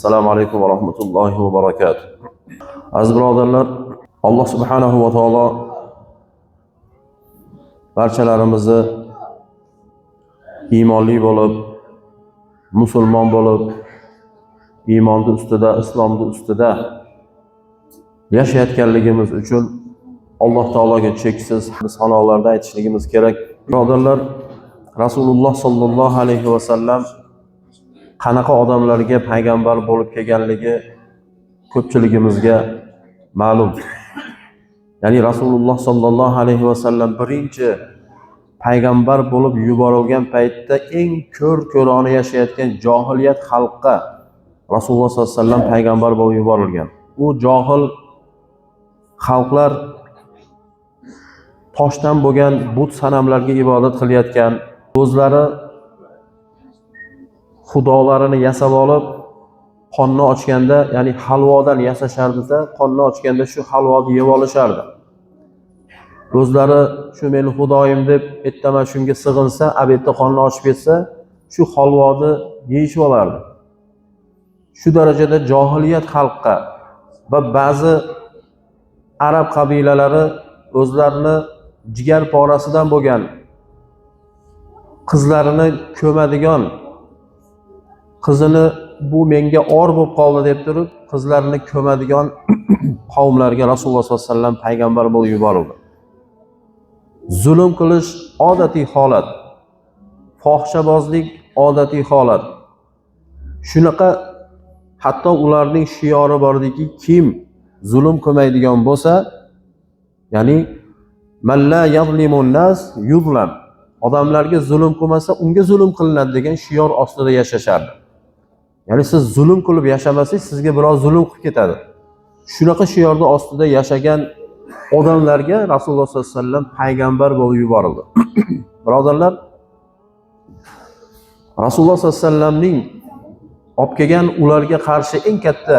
Assalomu alaykum va rahmatullohi va barakatuh. Aziz birodarlar, Alloh subhanahu va taolo barchalarimizni iymonli bo'lib, musulmon bo'lib, iymonni ustida, islomni ustida yashayotganligimiz uchun Alloh taologa cheksiz sanolarda aytishligimiz kerak. Birodarlar, Rasululloh sollallohu alayhi va sallam qanaqa odamlarga payg'ambar bo'lib kelganligi ko'pchiligimizga ma'lum. Ya'ni Rasululloh sollallohu alayhi va sallam birinchi payg'ambar bo'lib yuborilgan paytda eng ko'r ko'rona yashayotgan johiliyat xalqqa Rasululloh sollallohu alayhi vasallam payg'ambar bo'lib yuborilgan. U johil xalqlar toshdan bo'lgan but sanamlarga ibodat qilayotgan, o'zlari xudolarini yasab olib, qonni ochganda, ya'ni halvodan yasashardida, qonni ochganda shu halvoni yeb olishardi. O'zlari shu meni xudoyim deb ertaman shunga sig'insa, обед da qonni ochib ketsa, shu holvoni yeyishib olardi. Shu darajada johiliyat xalqqa va ba'zi arab qabilalari o'zlarini jigar porasidan bo'lgan qizlarini ko'madigan, qizini bu menga or bo'lib qoldi deb turib qizlarini ko'madigan qavmlarga Rasululloh sollallohu alayhi vasallam payg'ambar bo'lib yuborildi. Zulm qilish odatiy holat, fohishabozlik odatiy holat. Shunaqa hatto ularning shiori bordiki, kim zulm qilmaydigan bo'lsa, ya'ni man la yazlimun nas yuzlam, odamlarga zulm qilmasa unga zulm qilinadi degan shior ostida yashashardi. Ya'ni siz zulm qilib yashamasangiz, sizga birov zulm qilib ketadi. Shunaqa shiorni ostida yashagan odamlarga Rasululloh sollallohu alayhi vasallam payg'ambar bo'lib yuborildi. Birodarlar, Rasululloh sollallohu alayhi vasallamning olib kelgan ularga qarshi eng katta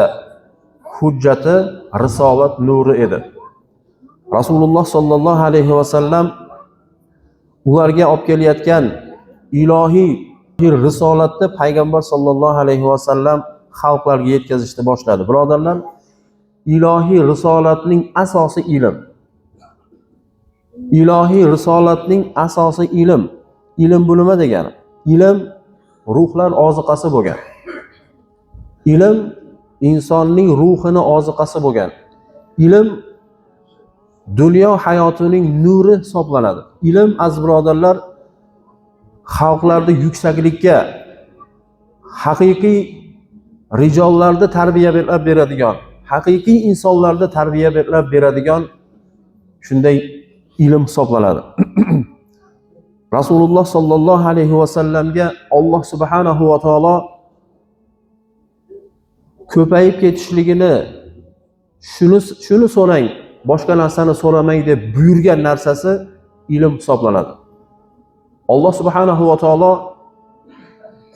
hujjati risolat nuri edi. Rasululloh sollallohu alayhi vasallam ularga olib kelayotgan ilohiy risolatni payg'ambar sollallohu alayhi vasallam xalqlarga yetkazishni boshladi. Birodarlar, ilohiy risolatning asosi ilm. Ilohiy risolatning asosi ilm. Ilm bu nima degani? Ilm ruhlar oziqasi bo'lgan. Ilm insonning ruhini oziqasi bo'lgan. Ilm dunyo hayotining nuri hisoblanadi. Ilm, aziz birodarlar, xalqlarni yuksaklikka, haqiqiy rijollarni tarbiyalab beradigan, haqiqiy insonlarni tarbiyalab beradigan shunday ilm hisoblanadi. Rasululloh sollallohu alayhi vasallamga Alloh subhanahu va taolo ko'payib ketishligini shuni so'rang, boshqa narsani so'ramang deb buyurgan narsasi ilm hisoblanadi. Alloh subhanahu va taolo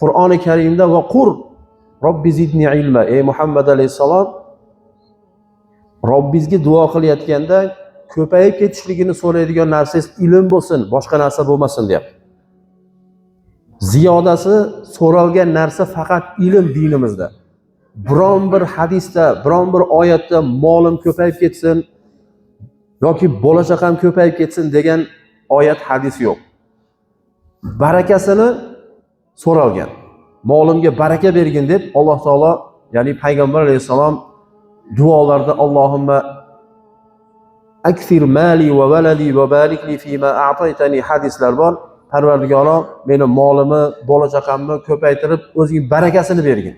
Qur'oni Karimda va qur robbi zidni ilma, ey Muhammad alayhissalom, Robbingizga duo qilayotganda ko'payib ketishligini so'raydigan narsangiz ilm bo'lsin, boshqa narsa bo'lmasin, deyapti. Ziyodasi so'ralgan narsa faqat ilm dinimizda. Biron bir hadisda, biron bir oyatda molim ko'payib ketsin yoki bola chaqam ko'payib ketsin degan oyat, hadis yo'q. Barakasini so'ralgan. Molimga baraka bergin deb Alloh taolo, ya'ni payg'ambar alayhissalom duolarda Allohumma akthir mali va valadi va barik li fima a'taytani hadislar bor. Parvardigoro, meni molimni, bola chaqamni ko'paytirib, o'zing barakasini bergin.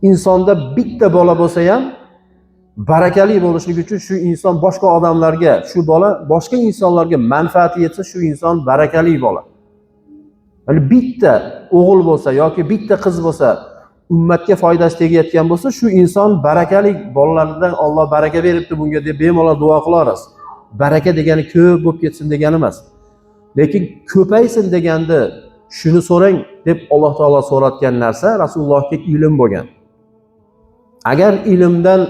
Insonda bitta bola bo'lsa ham barakali bo'lishligi uchun shu inson boshqa odamlarga, shu bola boshqa insonlarga manfaati yetsa, shu inson barakali bola. Ya'ni bitta o'g'il bo'lsa yoki bitta qiz bo'lsa, ummatga foydasi tegayotgan bo'lsa, shu inson barakali, bolalaridan Olloh baraka beribdi bunga deb bemalol duo qila olasiz. Baraka degani ko'p bo'lib ketsin degani emas. Lekin ko'paysin deganda shuni so'rang deb Alloh taolo so'ratgan narsa Rasulullohga ilm bo'lgan. Agar ilmdan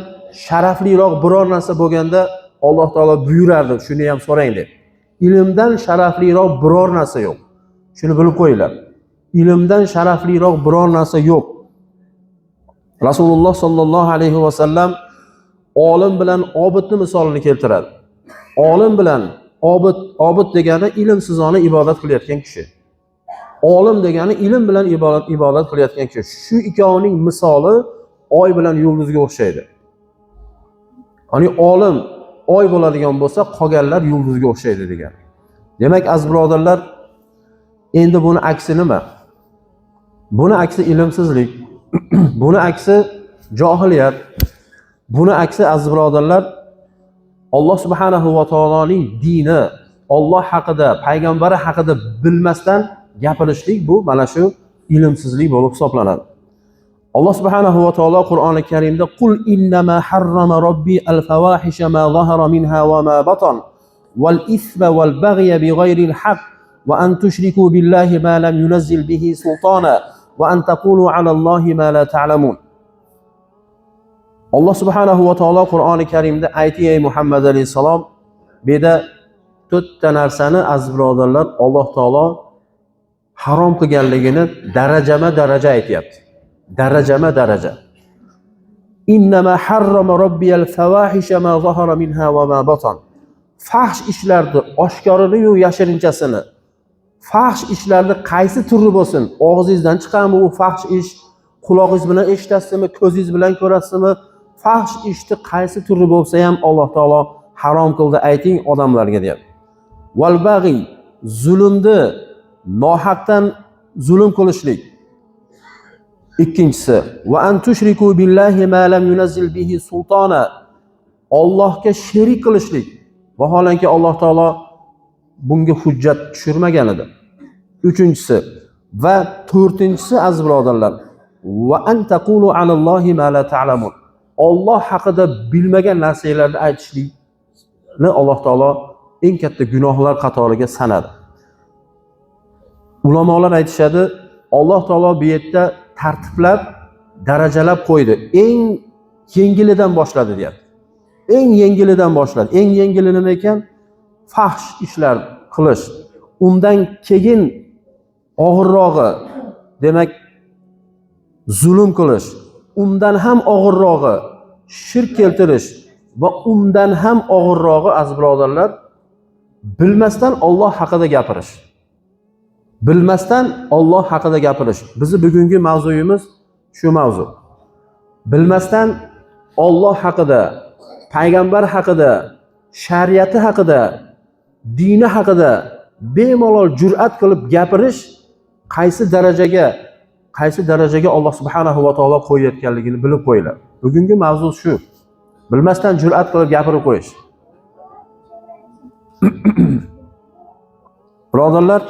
sharafliroq biror narsa bo'lganda, Alloh taolo buyurardi, shuni ham so'rang deb. Ilmdan sharafliroq biror narsa yo'q. Shuni bilib qo'yinglar. Ilmdan sharafliroq biror narsa yo'q. Rasululloh sollallohu alayhi vasallam olim bilan obidni misolini keltiradi. Olim bilan obid, obid degani ilmsizona ibodat qilayotgan kishi. Olim degani ilm bilan ibodat qilayotgan kishi. Shu ikkovining misoli oy bilan yulduzga o'xshaydi. Ya'ni olim oy bo'ladigan bo'lsa, qolganlar yulduzga o'xshaydi degan. Demak, aziz birodarlar, endi buni aksi nima? Buni aksi ilmsizlik, buni aksi johiliyat, buni aksi aziz birodarlar Alloh subhanahu va taoloning dini, Alloh haqida, payg'ambari haqida bilmasdan gapirishlik, bu mana shu ilmsizlik bo'lib hisoblanadi. Alloh subhanahu va taolo Qur'oni Karimda qul innama harrama robbi al-fawahisha ma zahara minha va ma batan wal isma wal baghya bighayri al-haqq va an tushriku billahi ma lam yunazzil bihi sultana va an taqulu ala Allohi ma la ta'lamun. Alloh subhanahu va taolo Qur'oni Karimda aytdi: ey Muhammad alayhisalom, bu yerda to'rtta narsani aziz birodarlar Alloh taolo harom qilganligini darajama daraja aytyapti. Darajama daraja. Innama harrama robbiyal fawahisha ma zahara minha va ma batan. Fahsh ishlarni oshkorini yu yashirinchasini, fahsh ishlarni qaysi turi bo'lsin, og'zingizdan chiqadimi u fahsh ish, qulog'ingiz bilan eshitasizmi, ko'zingiz bilan ko'rasizmi, fahsh ishni qaysi turi bo'lsa ham Alloh taolo harom qildi, ayting odamlarga deyapti. Val bag'i, zulmni, nohaqdan zulm qilishlik. Ikkinchisi, va an tushriku billahi ma lam yunazzil bihi sultona, Allohga sherik qilishlik. Vaholanki Alloh taolo bunga hujjat tushirmagan edi. Uchinchisi va to'rtinchisi aziz birodarlar, va an taqulu alallohi ma la ta'lamun. Alloh haqida bilmagan narsalarni aytishlikni Alloh taolo eng katta gunohlar qatoriga sanadi. Ulamolar aytishadi, Alloh taolo bu yerda tartiblab, darajalab qo'ydi. Eng yengilidan boshladi deyapti. Eng yengilidan boshladi. Eng yengili nima ekan? Fahsh ishlar qilish. Undan keyin og'irrog'i, demak, zulm qilish. Undan ham og'irrog'i shirk keltirish va undan ham og'irrog'i aziz birodarlar bilmasdan Alloh haqida gapirish. Bilmasdan Alloh haqida gapirish. Bizi bugungi mavzuyimiz shu mavzu. Bilmasdan Alloh haqida, payg'ambar haqida, shariati haqida, dini haqida bemalol jur'at qilib gapirish qaysi darajaga Alloh subhanahu va taolo qo'yayotganligini bilib qo'yinglar. Bugungi mavzu shu. Bilmasdan jur'at qilib gapirib qo'yish. Birodarlar,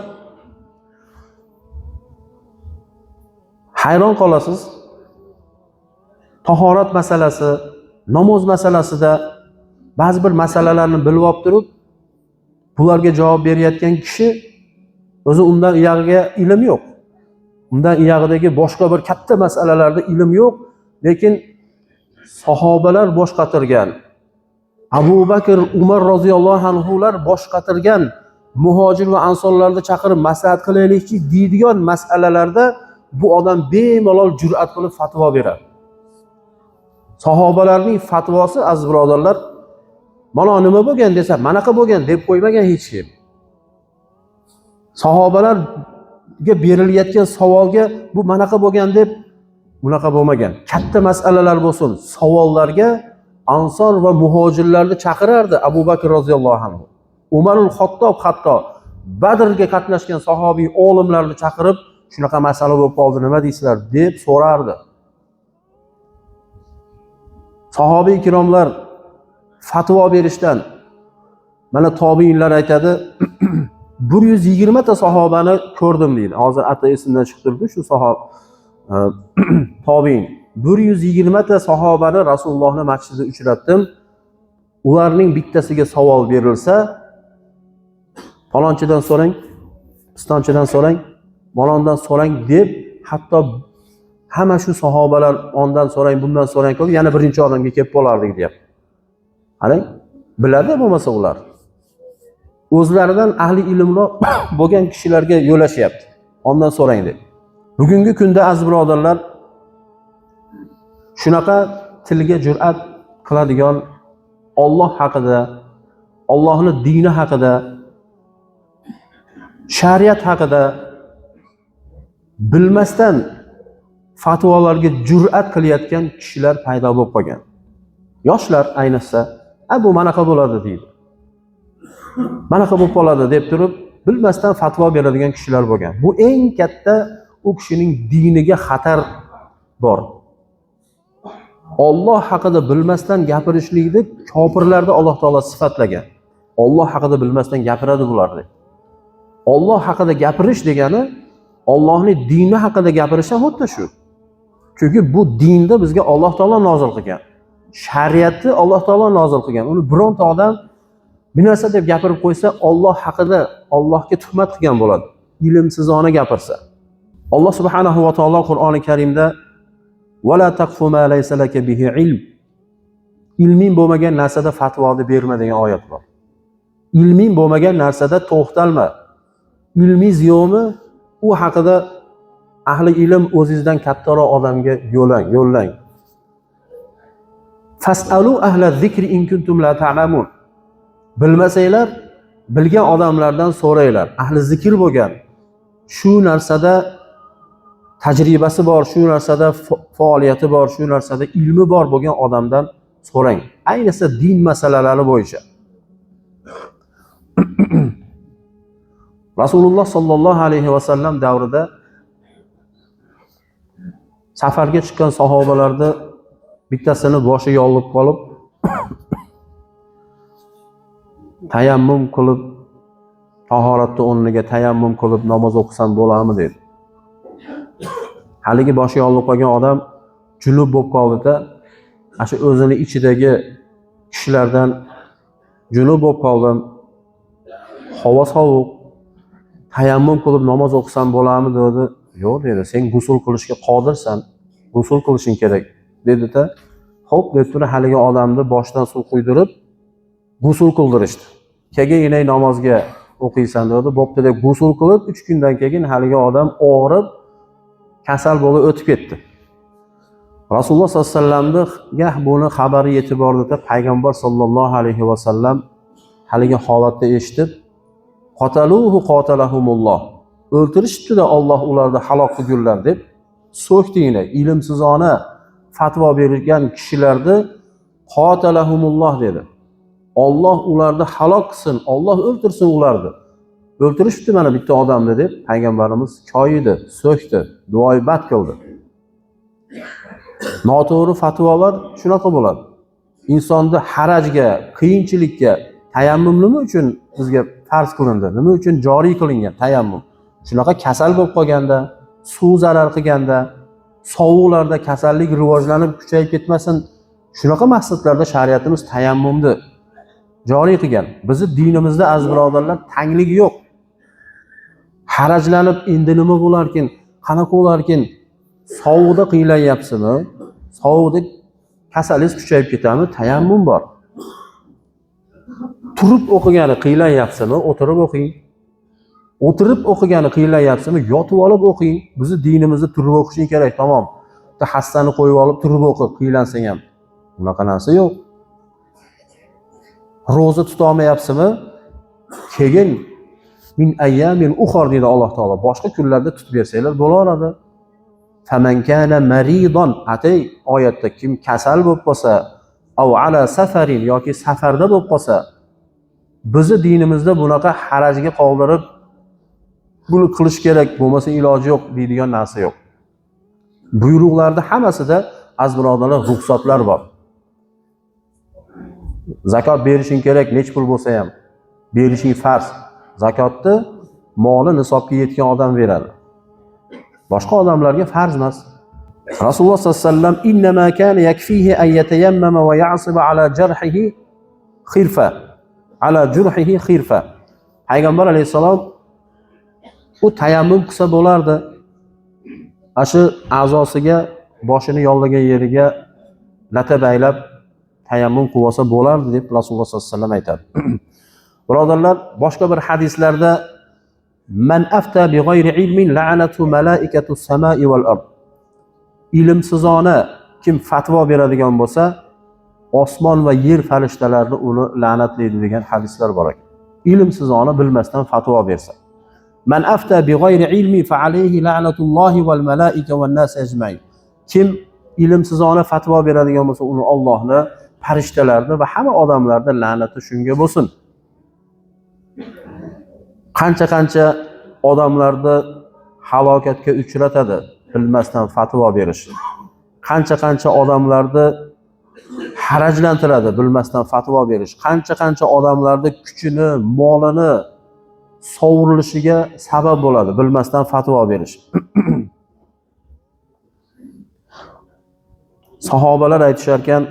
hayron qolasiz. Tahorat masalasi, namoz masalasida ba'zi bir masalalarni bilib olib turib, bularga javob berayotgan kishi o'zi undan uyog'iga ilm yo'q. Undan uyog'idagi boshqa bir katta masalalarda ilm yo'q, lekin sahobalar bosh qatirgan, Abu Bakr, Umar roziyallohu anhular bosh qatirgan muhojir va ansorlarni chaqirib maslahat qilaylikchi deydigan masalalarda bu odam bemalol jur'at qilib fatvo beradi. Sahobalarning fatvosi aziz birodarlar, mana nima bo'lgan desa, manaqa bo'lgan deb qo'ymagan hech kim. Sahobalarga berilayotgan savolga bu manaqa bo'lgan deb unaqa bo'lmagan. Katta masalalar bo'lsin, savollarga ansor va muhojirlarni chaqirardi Abu Bakr roziyallohu anhu. Umarul Xottob hatto Badrga qatnashgan sahobiy olimlarni chaqirib, shunaqa masala bo'lib qoldi, nima deysizlar deb so'rardi. Sahobiy ikromlar fatvo berishdan, mana tobiinlar aytadi, 120 ta sahobani ko'rdim deydi. Hozir ata esimdan chiqib turibdi shu sahob tobiin. 120 ta sahobani Rasulullohning masjidida uchratdim. Ularning bittasiga savol berilsa, falonchidan so'rang, pistonchidan so'rang, malondan so'rang deb hatto hamma shu sahobalar ondan so'rang, bundan so'rang qilib yana birinchi odamga kelib qolardik deyapti. Qarang, biladi bo'lmasa ular. O'zlaridan ahli ilmroq bo'lgan kishilarga yo'lashyapti. Ondan so'rang deb. Bugungi kunda aziz birodarlar, Shunaqa tilga jur'at qiladigan Alloh haqida, Allohning dini haqida, shariat haqida bilmasdan fatvolarga jur'at qilayotgan kishilar paydo bo'lib qolgan. Yoshlar ayniqsa, "A bu manaqa bo'ladi" deydi. Manaqa bo'lib qoladi deb turib, bilmasdan fatvo beradigan kishilar bo'lgan. Bu eng katta u kishining diniga xatar bor. Alloh haqida bilmasdan gapirishlikni kofirlarda Alloh taolo sifatlagan. Alloh haqida bilmasdan gapiradi bular deb. Alloh haqida gapirish degani Allohning dini haqida gapirish ham xuddi shu. Chunki bu dinni bizga Alloh taolo nozil qilgan. Shariatni Alloh taolo nozil qilgan. Uni bironta odam bir narsa deb gapirib qo'ysa, Alloh haqida Allohga tuhmat qilgan bo'ladi. Ilmsizona gapirsa. Alloh subhanahu va taolo Qur'oni Karimda "Va la taqfu ma laysa laka bihi ilm." Ilming bo'lmagan narsada fatvoni berma degan oyat bor. Ilming bo'lmagan narsada to'xtalma. Ilmingiz yo'qmi? U haqida ahli ilm o'zingizdan kattaroq odamga yo'llang, yo'llang. Fas'alu ahla zikri in kuntum la ta'lamun. Bilmasanglar, bilgan odamlardan so'ranglar. Ahli zikr bo'lgan, shu narsada tajribasi bor, shu narsada faoliyati bor, shu narsada ilmi bor bo'lgan odamdan so'rang. Ayniqsa din masalalari bo'yicha. Rasululloh sallallohu alayhi va sallam davrida safarga chiqqan sahobalarda bittasini boshi yorilib qolib tayammum qilib, tahoratni o'rniga tayammum qilib namoz o'qisam bo'ladimi dedi. Haligi boshi yorilib qolgan odam junub bo'lib qoldida, ana shu o'zini ichidagi kishilardan junub bo'lib qoldim, havo sovuq, tayammum qilib namoz o'qisam bo'ladimi dedi. Yo'q dedi, sen g'usul qilishga qodirsan, g'usul qilishing kerak dedi-da. Xo'p deb turib haligi odamni boshidan suv quydirib g'usul qildirishdi. Keyin yana namozga o'qiysan dedi. Bo'pti deb g'usul qilib 3 kundan keyin haligi odam og'rib kasal bo'lib o'tib ketdi. Rasululloh sollallohu alayhi vasallamga buni xabari yetib bordida, payg'ambar sollallohu alayhi vasallam haligi holatda eshitib, "Qataluhu qatalahumulloh." O'ltirishibdi-da, Alloh ularni halok qilgunlar deb so'kdi. Ilmsizona fatvo bergan kishilarni qatalahumulloh dedi. Alloh ularni halok qilsin, Alloh o'ltirsin ularni. O'ltirishibdi mana bitta odamni deb payg'ambarimiz koyidi, so'kdi, duoibat qildi. Noto'g'ri fatvolar shunaqa bo'ladi. Insonni harajga, qiyinchilikka tayammum nima uchun bizga farz qilindi? Nima uchun joriy qilingan tayammum? Shunaqa kasal bo'lib qolganda, suv zarar qilganda, sovuqlarda kasallik rivojlanib kuchayib ketmasin, shunaqa maqsadlarda shariatimiz tayammumni joriy qilgan. Bizni dinimizda aziz birodarlar tanglik yo'q. Harajlanib endi nima bo'larkin, qanaqa bo'larkin, sovuqda qiynalanyapsizmi? Sovuqda kasalingiz kuchayib ketadimi? Tayammum bor. Turib o'qigani qiynalanyapsizmi? O'tirib o'qing. O'tirib o'qigani qiynalanyapsizmi? Yotib olib o'qing. Bizni dinimizda turib o'qishing kerak, tamom. Bitta hassani qo'yib olib turib o'qi, qiylansang ham. Bunaqa narsa yo'q. Ro'za tuta olmayapsizmi? Keyin min ayyamin uxor deydi Alloh taolo. Boshqa kunlarda tutib bersanglar bo'laveradi. Faman kana maridon, atay oyatda kim kasal bo'lib qolsa, aw ala safarin yoki safarda bo'lib qolsa, bizni dinimizda bunaqa harajga qoldirib buni qilish kerak, bo'lmasa iloji yo'q deydigan narsa yo'q. Buyruqlarda hammasida aziz birodarlar ruxsatlar bor. Zakot berishing kerak, nech pul bo'lsa ham berishing farz. Zakotni moli nisobga yetgan odam beradi. Boshqa odamlarga farz emas. Rasululloh sollallohu alayhi vasallam innama kana yakfihi an yatayammama va ya'siba ala jarhihi khirfa. Ala jurhihi khirfa. Payg'ambar alayhisalom u tayammum qilsa bo'lardi. Ana shu a'zosiga, boshini yollagan yeriga lata baylab tayammum qilib olsa bo'lardi deb Rasululloh sollallohu alayhi vasallam aytadi. Birodarlar, boshqa bir hadislarda man afta bi g'ayri ilmin la'anatu malaikatu samai val ard. Ilmsizona Kim fatvo beradigan bo'lsa, osmon va yer farishtalarini uni la'natlaydi degan hadislar bor ekan. Ilmsizona bilmasdan fatvo bersa. Man afta bi g'ayri ilmi fa alayhi la'natullohi val malaika van nas ajmain. Kim ilmsizona fatvo beradigan bo'lsa, uni Allohni, farishtalarni va hamma odamlarni la'nati shunga bo'lsin. Qancha-qancha odamlarni halokatga uchratadi bilmasdan fatvo berish. Qancha-qancha odamlarni harajlantiradi bilmasdan fatvo berish. Qancha-qancha odamlarni kuchini, molini sovurilishiga sabab bo'ladi bilmasdan fatvo berish. Sahobalar aytishar ekan,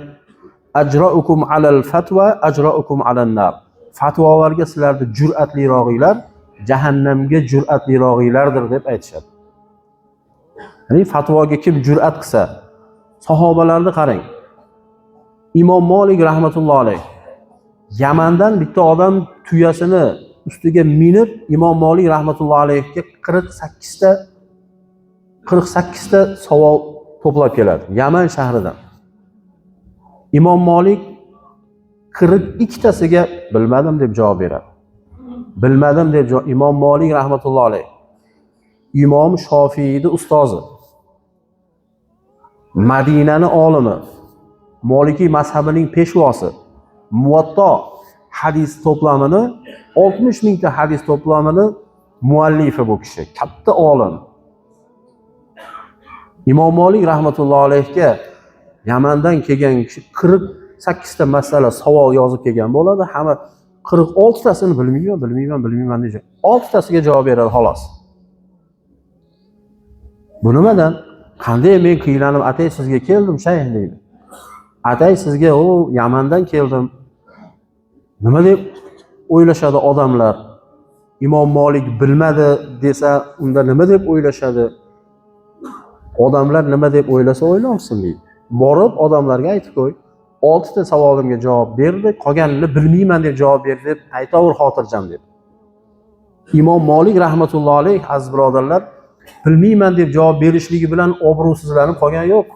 ajraukum alal fatva ajraukum alan nar. Fatvolarga sizlarni jur'atlirog'inglar jahannamga jur'atlirog'inglardir deb aytishadi. Ya'ni fatvoga kim jur'at qilsa, sahobalarni qarang. Imom Molik rahmatullohi alayh Yamandan bitta odam tuyasini ustiga minib Imom Molik rahmatullohi alayhga 48 ta savol to'plab keladi Yaman shahridan. Imom Molik 42tasiga bilmadim deb javob beradi. Bilmadim deb Imom Molik rahmatullohi alayh Imom Shofiyning ustozi, Madinani olimi, Maliki mazhabining peshvosi, Muvatto hadis to'plamini 60 mingta hadis to'plamini muallifi bu kishi, katta olim. Imom Molik rahmatullohi alayhga Yamandan kelgan kishi 48 ta masala savol yozib kelgan bo'ladi, hamma 46 tasini bilmayman, bilmayman, bilmayman deydi. 6 tasiga javob beradi xolos. Bu nimadan? Qanday men qiylanib atay sizga keldim, shayx deydi. Atay sizga o Yamandan keldim. Nima deb o'ylashadi odamlar? Imom Molik bilmadi desa, unda nima deb o'ylashadi? Odamlar nima deb o'ylasa o'ylasin deydi. Borib odamlarga aytib qo'y, 6 ta savolimga javob berdi, qolganini bilmayman deb javob berdi deb aytaver xotirjam deb. Imom Molik rahmatullohi alayh aziz birodarlar, bilmayman deb javob berishligi bilan obro'sizlanib qolgan yo'q.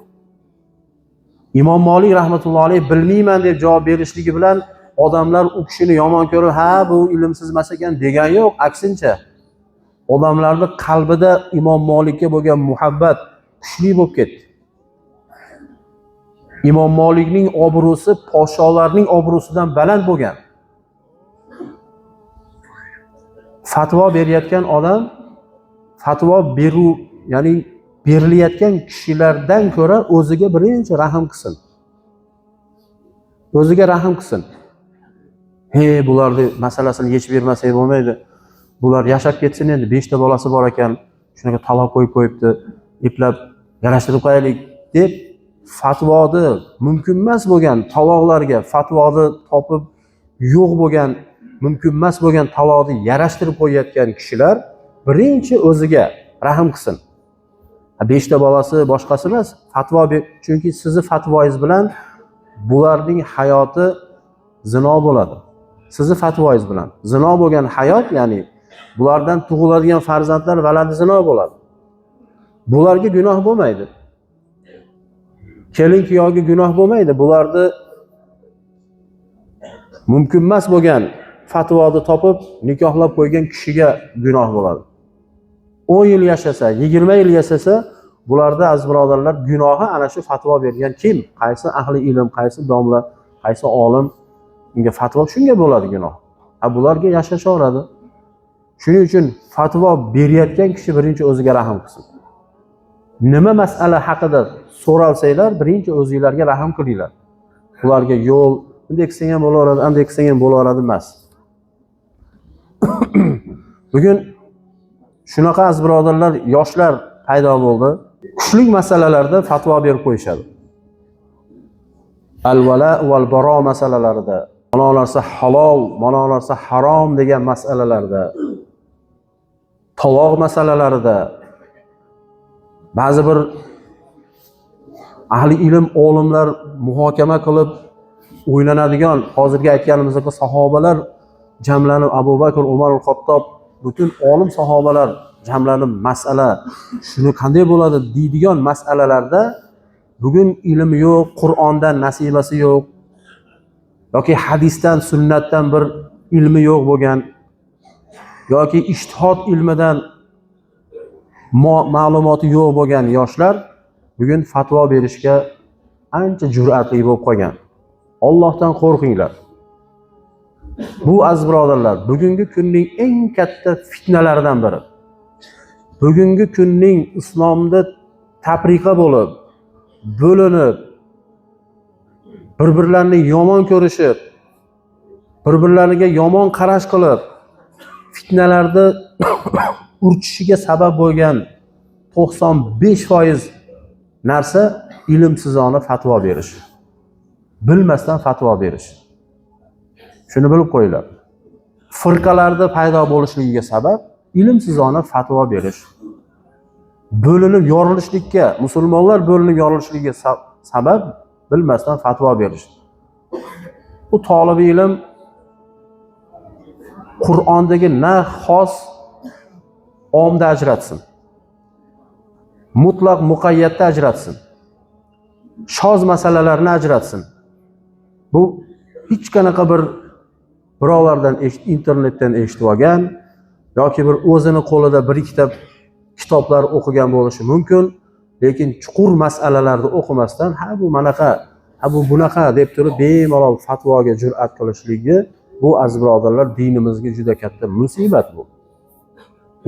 Imom Molik rahmatullohi alayh bilmayman deb javob berishligi bilan odamlar u kishini yomon ko'rib, ha bu ilmsiz emas ekan degan yo'q, aksincha odamlarning qalbida Imom Molikka bo'lgan muhabbat kuchli bo'lib ketdi. Imom Molikning obro'si podsholarning obro'sidan baland bo'lgan. Fatvo berayotgan odam fatvo beru, ya'ni berilayotgan kishilardan ko'ra o'ziga birinchi rahm qilsin. O'ziga rahm qilsin. Hey, bularni masalasini yechib bermasak bo'lmaydi. Bular yashab ketsin endi, 5 ta bolasi bor ekan, shunaqa taloq qo'yib qo'yibdi, eplab yarashtirib qo'yaylik deb fatvoni mumkin emas bo'lgan taloqlarga fatvoni topib yo'q bo'lgan, mumkin emas bo'lgan taloqni yarashtirib qo'yayotgan kishilar birinchi o'ziga rahm qilsin. 5 ta bolasi boshqasi emas, fatvo chunki sizni fatvoingiz bilan bularning hayoti zino bo'ladi. Sizni fatvoingiz bilan zino bo'lgan hayot, ya'ni bulardan tug'iladigan farzandlar valadi zino bo'ladi. Bularga gunoh bo'lmaydi. Kelin kuyovga gunoh bo'lmaydi. Bularni mumkin emas bo'lgan fatvoni topib nikohlab qo'ygan kishiga gunoh bo'ladi. 10 yil yashasa, 20 yil yashasa, bularda aziz birodarlar gunohi ana shu fatvo bergan kim? Qaysi ahli ilm, qaysi domla, qaysi olim unga fatvo shunga bo'ladi gunoh. Ha bularga yashashaveradi. Shuning uchun fatvo berayotgan kishi birinchi o'ziga rahm qilsin. Nima masala haqida so'ralsanglar, birinchi o'zinglarga rahm qilinglar. Ularga yo'l, bunday qilsang ham bo'laveradi, anday qilsang ham bo'laveradi emas. Bugun shunaqa aziz birodarlar, yoshlar paydo bo'ldi. Kuchli masalalarda fatvo berib qo'yishadi. Al-vala val baro masalalarida, mana narsa halol, mana narsa harom degan masalalarda, taloq masalalarida ba'zi bir ahli ilm olimlar muhokama qilib o'ylanadigan, hozirgi aytganimizdek sahobalar jamlanib, Abu Bakr, Umar al-Xattob, butun olim sahobalar jamlanib masala shuni qanday bo'ladi deydigan masalalarda Bugun ilmi yo'q, Qur'ondan nasibasi yo'q yoki hadisdan, sunnatdan bir ilmi yo'q bo'lgan yoki ijtihod ilmidan ma'lumoti yo'q bo'lgan yoshlar bugun fatvo berishga ancha jur'atli bo'lib qolgan. Allohdan qo'rqinglar. Bu, aziz birodarlar, bugungi kunning eng katta fitnalaridan biri. Bugungi kunning islomda tafriqa bo'lib, bo'linib, bir-birlarini yomon ko'rishib, bir-birlariga yomon qarash qilib, fitnalarda urchishiga sabab bo'lgan 95% narsa ilmsizona fatvo berish. Bilmasdan fatvo berish. Shuni bilib qo'yinglar. Firqalarda paydo bo'lishligiga sabab ilmsizona fatvo berish. Bo'linib yorilishlikka, musulmonlar bo'linib yorilishligiga sabab bilmasdan fatvo berish. Bu tolibi ilm Qur'ondagi na xos omda ajratsin. Mutlaq muqayyatda ajratsin. Shoz masalalarni ajratsin. Bu hech qanaqa bir birovlardan internetdan eshitib olgan yoki bir o'zini qo'lida bir ikkita kitoblar o'qigan bo'lishi mumkin, lekin chuqur masalalarni o'qimasdan ha bu manaqa, ha bu bunaqa deb turib bemalol fatvoga jur'at qilishligi, bu, aziz birodarlar, dinimizga juda katta musibat bu.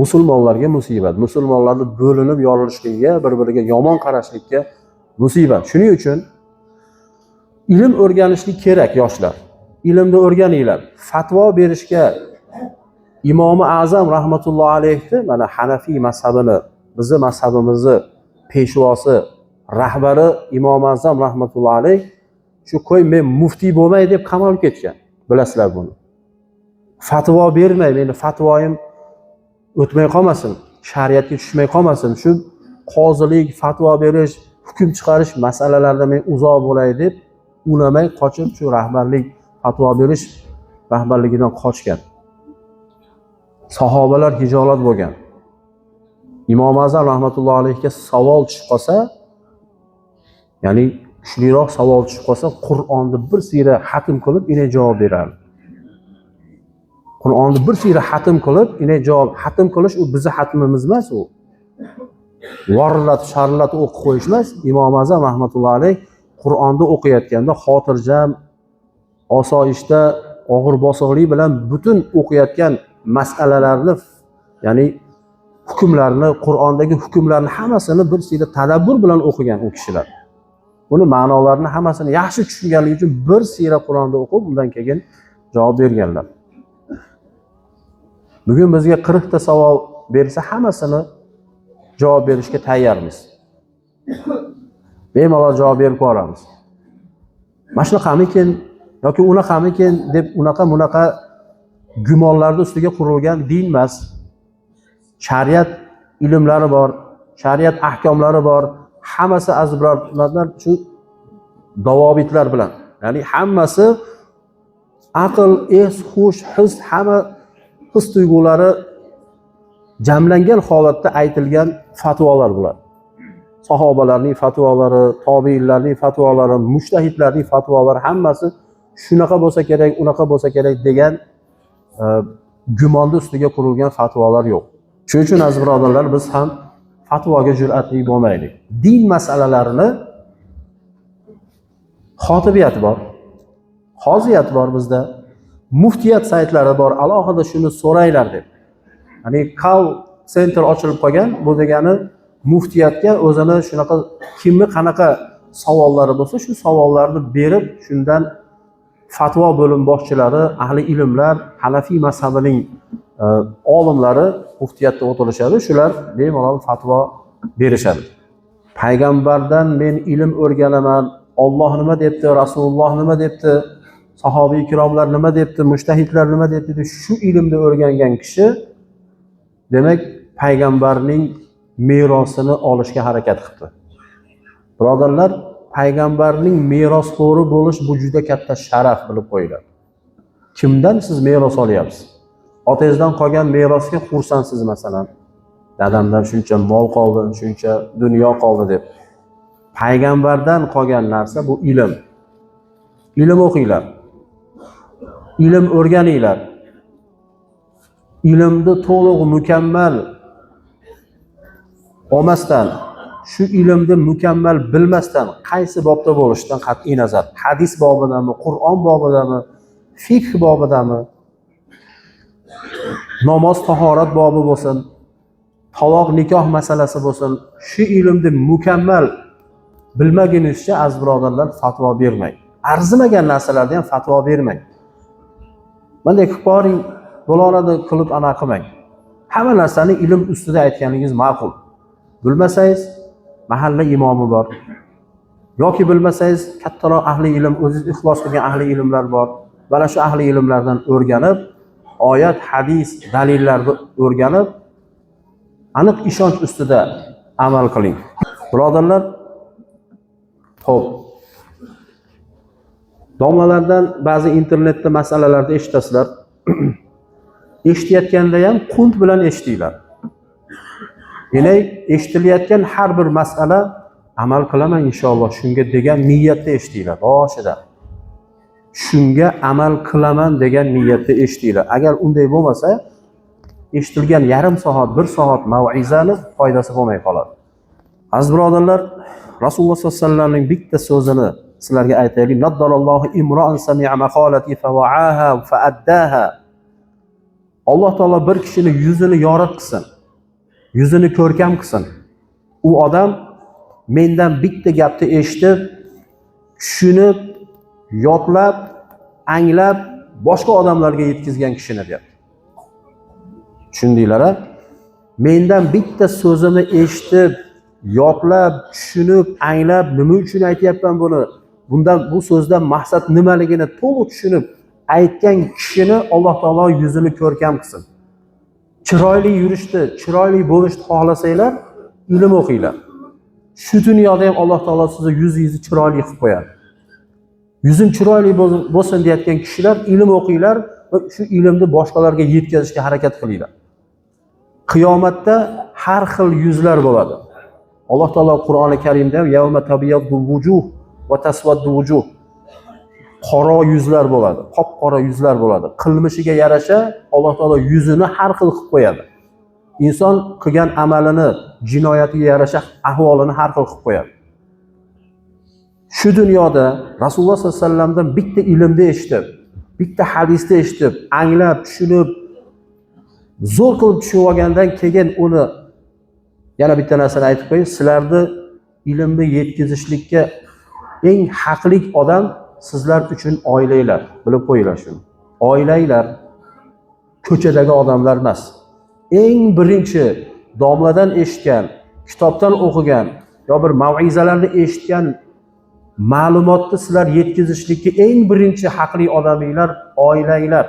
Musulmonlarga musibat, musulmonlarni bo'linib yorilishligiga, bir-biriga yomon qarashlikka musibat. Shuning uchun ilm o'rganishlik kerak, yoshlar. Ilmni o'rganinglar. Fatvo berishga Imomi A'zam rahmatullohi alayhi, mana Hanafiy mazhabini, bizni mazhabimizni peshvosi, rahbari Imom A'zam rahmatullohi alayhi shu qo'y men muftiy bo'lmay deb qamalib ketgan. Bilasizlar buni. Fatvo bermay, meni fatvoyim o'tmay qolmasin, shariatga tushmay qolmasin, shu qozilik, fatvo berish, hukm chiqarish masalalarida men uzoq bo'lay deb unamay qochib, shu rahbarlik, fatvo berish rahbarligidan qochgan. Sahobalar hijolat bo'lgan. Imom A'zam rahmatullohi alayhiga savol tushib qolsa, ya'ni kuchliroq savol tushib qolsa, Qur'onni bir siyra xatm qilib, ina javob berardi. Qur'onni bir siyra xatm qilib, ina javob. Xatm qilish u bizni xatmimiz emas u. Vorillatib, sharillatib o'qib qo'yish emas. Imom A'zam rahmatullohi alayhi Qur'onni o'qiyotganda xotirjam, osoyishta, og'ir bosiqlik bilan butun o'qiyotgan masalalarni, ya'ni hukmlarni, Qur'ondagi hukmlarni hammasini bir siyra tadabbur bilan o'qigan u kishilar. Buni ma'nolarini hammasini yaxshi tushunganligi uchun bir siyra Qur'onni o'qib, undan keyin javob berganlar. Bugun bizga 40 ta savol bersa, hammasini javob berishga tayyormiz. Bemalol javob berib ko'ramiz. Mana shunaqamikin yoki unaqamikin deb unaqa bunaqa gumonlarni ustiga qurilgan din emas. Shariat ilmlari bor, shariat ahkomlari bor. Hammasi, aziz birodarlar, shu davobitlar bilan, ya'ni hammasi aql, es, hush, his, hamma his tuyg'ulari jamlangan holatda aytilgan fatvolar bular. Sahobalarning fatvolari, tobiinlarning fatvolari, mujtahidlarning fatvolari hammasi shunaqa bo'lsa kerak, unaqa bo'lsa kerak degan gumonni ustiga qurilgan fatvolar yo'q. Shuning uchun, aziz birodarlar, biz ham fatvoga jur'atli bo'lmaylik. Din masalalarini xotibiyat bor, qoziyat bor bizda, muftiyat saytlari bor, alohida shuni so'ranglar deb. Ya'ni call center ochilib qolgan, bu degani muftiyatga o'zini shunaqa kimni qanaqa savollari bo'lsa, shu savollarni berib, shundan fatvo bo'lim boshchilari, ahli ilmlar, Hanafiy mazhabining olimlari muftiyatda o'tirishadi, shular bemalol fatvo berishadi. Payg'ambardan men ilm o'rganaman, Olloh nima debdi, Rasululloh nima debdi, sahobiy ikromlar nima debdi, mujtahidlar nima debdi deb shu ilmni o'rgangan kishi, demak, payg'ambarning merosini olishga harakat qilibdi. Birodarlar, payg'ambarning merosxo'ri bo'lish bu juda katta sharaf, bilib qo'yinglar. Kimdan siz meros olyapsiz? Otangizdan qolgan merosga xursandsiz masalan. Dadamdan shuncha mol qoldi, shuncha dunyo qoldi deb. Payg'ambardan qolgan narsa bu ilm. Ilm o'qinglar. Ilm o'rganinglar. Ilmni to'liq mukammal olmasdan, shu ilmni mukammal bilmasdan qaysi bobda bo'lishidan qat'iy nazar, hadis bobidami, Qur'on bobidami, fiqh bobidami, namoz, tahorat bobi bo'lsin, taloq, nikoh masalasi bo'lsin, shu ilmni mukammal bilmagunizcha, aziz birodarlar, fatvo bermang. Arzimagan narsalarda ham fatvo bermang. Bunday qilib boring, bo'laveradi qilib anaqa qilmang. Hamma narsani ilm ustida aytganingiz ma'qul. Bilmasangiz mahalla imomi bor. Yoki bilmasangiz kattaroq ahli ilm, o'zingiz ixlos qilgan ahli ilmlar bor. Mana shu ahli ilmlardan o'rganib, oyat, hadis, dalillarni o'rganib, aniq ishonch ustida amal qiling. Birodarlar, xo'p. Domlalardan ba'zi internetda masalalarni eshitasizlar. Eshitayotganda ham qunt bilan eshitinglar. Ya'ni eshitilayotgan har bir masala amal qilaman inshaalloh shunga degan niyatda eshitinglar boshida. Shunga amal qilaman degan niyatda eshitinglar. Agar unday bo'lmasa, eshitilgan yarim soat, bir soat mav'izani foydasi bo'lmay qoladi. Aziz birodarlar, Rasululloh sollallohu alayhi vasallamning bitta so'zini sizlarga aytaylik. Naddarallohu imro'an sami'a maqolati fawa'aha fa'addaha. Alloh taolo bir kishini yuzini yorug' qilsin. Yuzini ko'rkam qilsin. U odam mendan bitta gapni eshitib, tushunib, yodlab, anglab, boshqa odamlarga yetkazgan kishini deyapti. Tushundinglar-a? Mendan bitta so'zimni eshitib, yodlab, tushunib, anglab, nima uchun aytyapman buni? Bundan, bu so'zdan maqsad nimaligini to'liq tushunib aytgan kishini Alloh taolo yuzini ko'rkam qilsin. Chiroyli yurishni, chiroyli bo'lishni xohlasanglar, ilm o'qinglar. Shu dunyoda ham Alloh taolo sizni yuzingizni chiroyli qilib qo'yadi. Yuzim chiroyli bo'lsin deyotgan kishilar ilm o'qinglar va shu ilmni boshqalarga yetkazishga harakat qilinglar. Qiyomatda har xil yuzlar bo'ladi. Alloh taolo Qur'oni Karimda ham yawma tabyaddu vujuh va taswaddu vujuh, qora yuzlar bo'ladi, qop-qora yuzlar bo'ladi. Qilmishiga yarasha Alloh taolo yuzini har xil qilib qo'yadi. Inson qilgan amalini, jinoyatiga yarasha ahvolini har xil qilib qo'yadi. Shu dunyoda Rasululloh sollallohu alayhi vasallamdan bitta ilmni eshitib, bitta hadisni eshitib, anglab, tushunib, zo'r qilib tushunib olgandan keyin uni yana bitta narsani aytib qo'yay, sizlarni ilmni yetkazishlikka eng haqli odam sizlar uchun oilanglar. Bilib qo'yinglar shuni. Oilanglar, ko'chadagi odamlar emas. Eng birinchi domladan eshitgan, kitobdan o'qigan yo bir mav'izalarni eshitgan ma'lumotni sizlar yetkazishlikka eng birinchi haqli odaminglar oilanglar.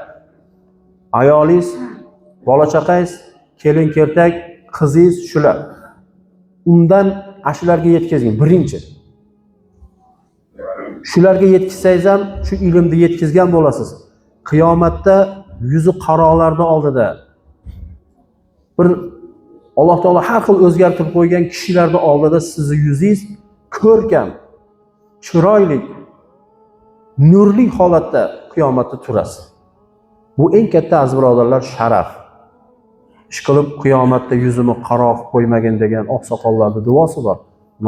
Ayolingiz, bola chaqangiz, kelin keltak, qizingiz, shular. Undan shularga yetkazing birinchi. Shularga yetkazsangiz ham shu ilmni yetkazgan bo'lasiz. Qiyomatda yuzi qarolarning oldida bir Alloh taolo har xil o'zgartirib qo'ygan kishilarning oldida sizni yuzingiz ko'rkam, chiroyli, nurli holatda qiyomatda turasiz. Bu eng katta, aziz birodarlar, sharaf. Ish qilib qiyomatda yuzimni qaro qilib qo'ymagin degan oqsoqollarning duosi bor.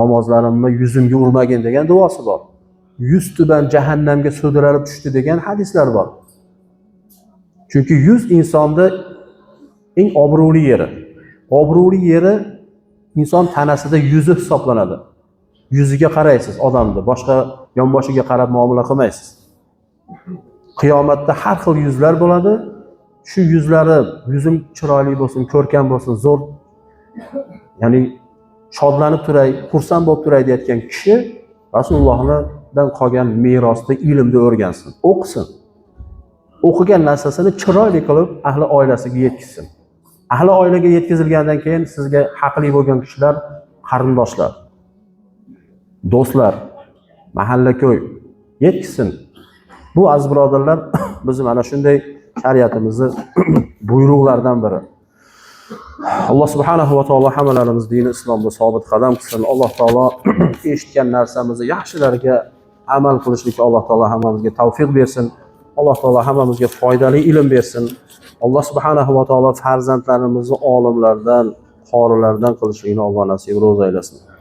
Namozlarimni yuzimga urmagin degan duosi bor. Yuz tuban jahannamga sudralib tushdi degan hadislar bor. Chunki yuz insonda eng obro'li yeri. Obro'li yeri inson tanasida yuzi hisoblanadi. Yuziga qaraysiz odamni, boshqa yonboshiga qarab muomala qilmaysiz. Qiyomatda har xil yuzlar bo'ladi. Shu yuzlari yuzim chiroyli bo'lsin, ko'rkam bo'lsin, zo'r, ya'ni shodlanib turay, xursand bo'lib turay deyotgan kishi Rasulullohdan qolgan merosni, ilmni o'rgansin, o'qisin. O'qigan narsasini chiroyli qilib ahli oilasiga yetkazsin. Ahli oilaga yetkazilgandan keyin sizga haqli bo'lgan kishilar qarindoshlar, do'stlar, mahalla ko'y yetkazsin. Bu, aziz birodarlar, biz mana shunday shariatimizni buyruqlaridan biri. Alloh subhanahu va taolo hammalarimiz dini islomda sobit qadam qilsin. Alloh taolo eshitgan narsamizni yaxshilariga amal qilishlikka Alloh taolo hammamizga tavfiq bersin. Alloh taolo hammamizga foydali ilm bersin. Alloh subhanahu va taolo farzandlarimizni olimlardan, qorilardan qilishligini Alloh nasib ro'za aylasin.